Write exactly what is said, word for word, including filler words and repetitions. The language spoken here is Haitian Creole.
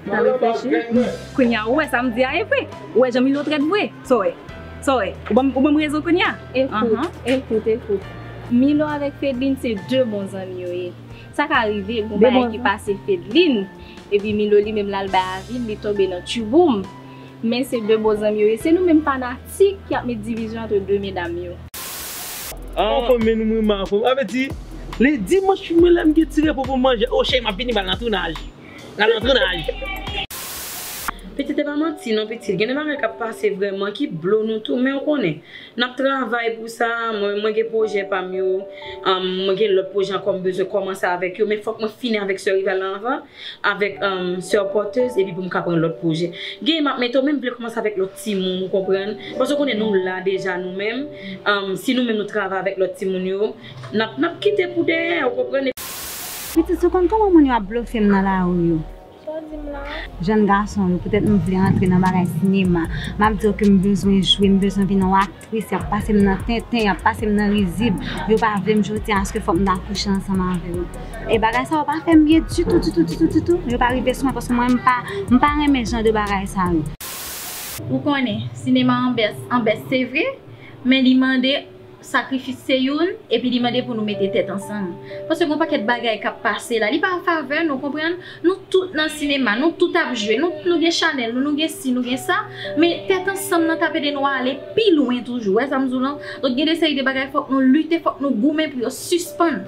Sa reflechi. Kounye a, ou wè sa m di a e vre. Ou wè jan Milo trèt vre. Sa w wè? Sa w wè? Ou ban m, ou ban m rezon kounye a? Ekout, Ahan. Ekout, ekout. Milo avèk Fedlin se de bon zanmi yo ye. Sa ka rive, gon De bagay bon ki zanmi. Pase Fedlin, epi Milo li menm l al bay avi l, li tonbe nan tchouboum. Men se de bon zanmi yo ye. Se nou menm fanatik ki ap met divizyon ant de medam yo. An fòm, men nou mwen an fòm. Sa vle di, le dimanch mwen lè m gen ti repo pou m manje, o cheri, m ap vini pral nan tounaj. Pral nan tounaj. Pitit, e pa manti non, pitit. Gen de bagay k ap pase vrèman ki blo nou tou, men ou konnen. N ap travay pou sa, mwen, mwen gen pwojè pa m yo, um, mwen gen lòt pwojè ankò m bezwen kòmanse avèk yo, men fòk mwen fini avèk sè Rival la anvan, avèk um, sè Pòtez, epi pou m ka pran lòt pwojè. Gen m ap mete w, men m vle kòmanse avèk lòt timoun, ou konprann? Paske ou konnen nou la deja nou menm, um, si nou menm nou travay avèk lòt timoun yo, n ap, n ap kite pou dèyè, ou konprann? Pitit, ou konn kòman moun yo ap blofe m nan lari yo? Sa w di m la? Jèn gason yo, poutèt m vle antre nan bagay sinema. M ap di yo ke m bezwen jwe, m bezwen vin yon aktris. Y ap pase m nan tenten, y ap pase m nan rizib. Yo pa vle m jodi a, aske fòk m ta kouche ansanm avè yo. E bagay sa yo pa fè m byen ditou, ditou, ditou, ditou. Yo pa rive sou mwen paske mwen, m pa, m pa renmen jan de bagay sa yo. Ou konnen, sinema an bès, an bès se vre, men li mande sakrifis se youn, epi li mande pou nou mete tèt ansanm. Paske gon pakèt bagay k ap pase la, li pa an favè nou, konprann? Nou tout nan sinema, nou tout ap jwe, nou, nou gen chanèl nou, nou gen si, nou gen sa, men tèt ansanm nan t ap ede nou ale pi lwen toujou. Wè sa m di w lan? Donk, gen de seri de bagay, fòk nou lite, fòk nou goumen pou yo sispann.